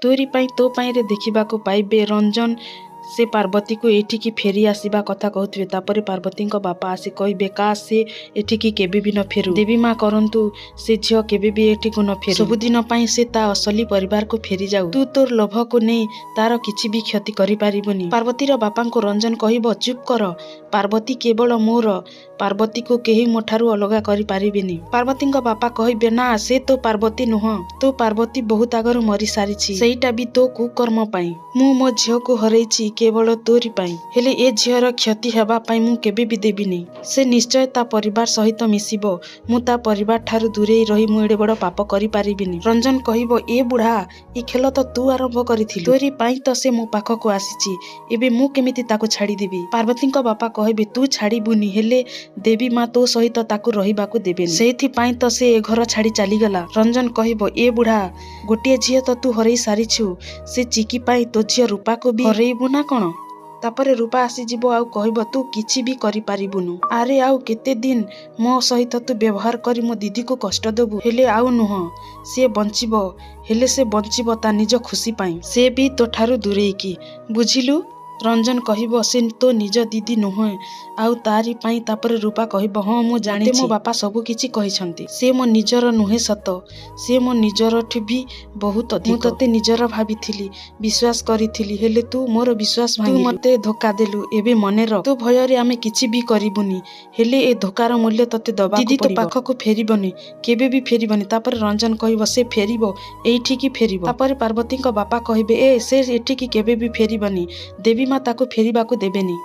ତୋରି ପାଇଁ ତୋ ପାଇଁରେ ଦେଖିବାକୁ ପାଇବେ ରଞ୍ଜନ ସେ ପାର୍ବତୀକୁ ଏଇଠିକି ଫେରି ଆସିବା କଥା କହୁଥିବେ। ତାପରେ ପାର୍ବତୀଙ୍କ ବାପା ଆସି କହିବେ, କାଶ ସେ ଏଠିକି କେବେ ବି ନ ଫେରୁ। ଦେବୀ ମା କରନ୍ତୁ ସେ ଝିଅ କେବେ ବି ଏଠିକୁ ନ ଫେରୁ। ସବୁଦିନ ପାଇଁ ସେ ତା ଅସଲି ପରିବାରକୁ ଫେରିଯାଉ। ତୁ ତୋର ଲୋଭକୁ ନେଇ ତାର କିଛି ବି କ୍ଷତି କରିପାରିବୁନି। ପାର୍ବତୀର ବାପାଙ୍କୁ ରଞ୍ଜନ କହିବ, ଚୁପ୍ କର। ପାର୍ବତୀ କେବଳ ମୋର। ପାର୍ବତୀକୁ କେହି ମୋ ଠାରୁ ଅଲଗା କରିପାରିବେନି। ପାର୍ବତୀଙ୍କ ବାପା କହିବେ, ନା, ସେ ତୋ ପାର୍ବତୀ ନୁହଁ। ତୋ ପାର୍ବତୀ ବହୁତ ଆଗରୁ ମରିସାରିଛି, ସେଇଟା ବି ତୋ କୁକର୍ମ ପାଇଁ। ମୁଁ ମୋ ଝିଅକୁ ହରେଇଛି କେବଳ ତୋରି ପାଇଁ। ହେଲେ ଏ ଝିଅର କ୍ଷତି ହେବା ପାଇଁ ମୁଁ କେବେ ବି ଦେବିନି। ସେ ନିଶ୍ଚୟ ତା ପରିବାର ସହିତ ମିଶିବ। ମୁଁ ତା ପରିବାର ଠାରୁ ଦୂରେଇ ରହି ମୁଁ ଏଡ଼େ ବଡ଼ ପାପ କରିପାରିବିନି। ରଞ୍ଜନ କହିବ, ଏ ବୁଢ଼ା, ଏ ଖେଳ ତ ତୁ ଆରମ୍ଭ କରିଥିଲୁ। ତୋରି ପାଇଁ ତ ସେ ମୋ ପାଖକୁ ଆସିଛି। ଏବେ ମୁଁ କେମିତି ତାକୁ ଛାଡ଼ିଦେବି? ପାର୍ବତୀଙ୍କ ବାପା କହିବେ, ତୁ ଛାଡ଼ିବୁନି, ହେଲେ ଦେବୀ ମା ତୋ ସହିତ ତାକୁ ରହିବାକୁ ଦେବେନି। ସେଇଥିପାଇଁ ତ ସେ ଏ ଘର ଛାଡ଼ି ଚାଲିଗଲା। ରଞ୍ଜନ କହିବ, ଏ ବୁଢ଼ା, ଗୋଟିଏ ଝିଅ ତ ତୁ ହରେଇ ସାରିଛୁ। ସେ ଚିକି ପାଇଁ ତୋ ଝିଅ ରୂପାକୁ ବି ହରେଇବୁ ନା କଣ? ତାପରେ ରୂପା ଆସିଯିବ ଆଉ କହିବ, ତୁ କିଛି ବି କରିପାରିବୁନୁ। ଆରେ, ଆଉ କେତେ ଦିନ ମୋ ସହିତ ତୁ ବ୍ୟବହାର କରି ମୋ ଦିଦିକୁ କଷ୍ଟ ଦେବୁ? ହେଲେ ଆଉ ନୁହଁ। ସିଏ ବଞ୍ଚିବ, ହେଲେ ସେ ବଞ୍ଚିବ ତା ନିଜ ଖୁସି ପାଇଁ, ସେ ବି ତୋ ଠାରୁ ଦୂରେଇକି, ବୁଝିଲୁ? ରଞ୍ଜନ କହିବ, ସେ ତୋ ନିଜ ଦିଦି ନୁହେଁ ଆଉ ତାରି ପାଇଁ। ତାପରେ ରୂପା କହିବ, ହଁ, ମୁଁ ଜାଣିଛି, ମୋ ବାପା ସବୁ କିଛି କହିଛନ୍ତି। ସେ ମୋ ନିଜର ନୁହେଁ ସତ, ସେ ମୋ ନିଜରଠୁ ବି ବହୁତ ଅଧିକ। ମୁଁ ତତେ ନିଜର ଭାବିଥିଲି, ବିଶ୍ୱାସ କରିଥିଲି, ହେଲେ ତୁ ମୋର ବିଶ୍ୱାସ ଭାଙ୍ଗିଲୁ। ତୁ ମତେ ଧୋକା ଦେଲୁ। ଏବେ ମନେ ରଖ, ତୋ ଭୟରେ ଆମେ କିଛି ବି କରିବୁନି, ହେଲେ ଏ ଧୋକାର ମୂଲ୍ୟ ତତେ ଦବାକୁ। ଦିଦି ତୋ ପାଖକୁ ଫେରିବନି, କେବେ ବି ଫେରିବନି। ତାପରେ ରଞ୍ଜନ କହିବ, ସେ ଫେରିବ, ଏଇଠିକି ଫେରିବ। ତାପରେ ପାର୍ବତୀଙ୍କ ବାପା କହିବେ, ଏ ସେ ଏଠିକି କେବେ ବି ଫେରିବନି। ଦେବୀ ମା ତାକୁ ଫେରିବାକୁ ଦେବେନି।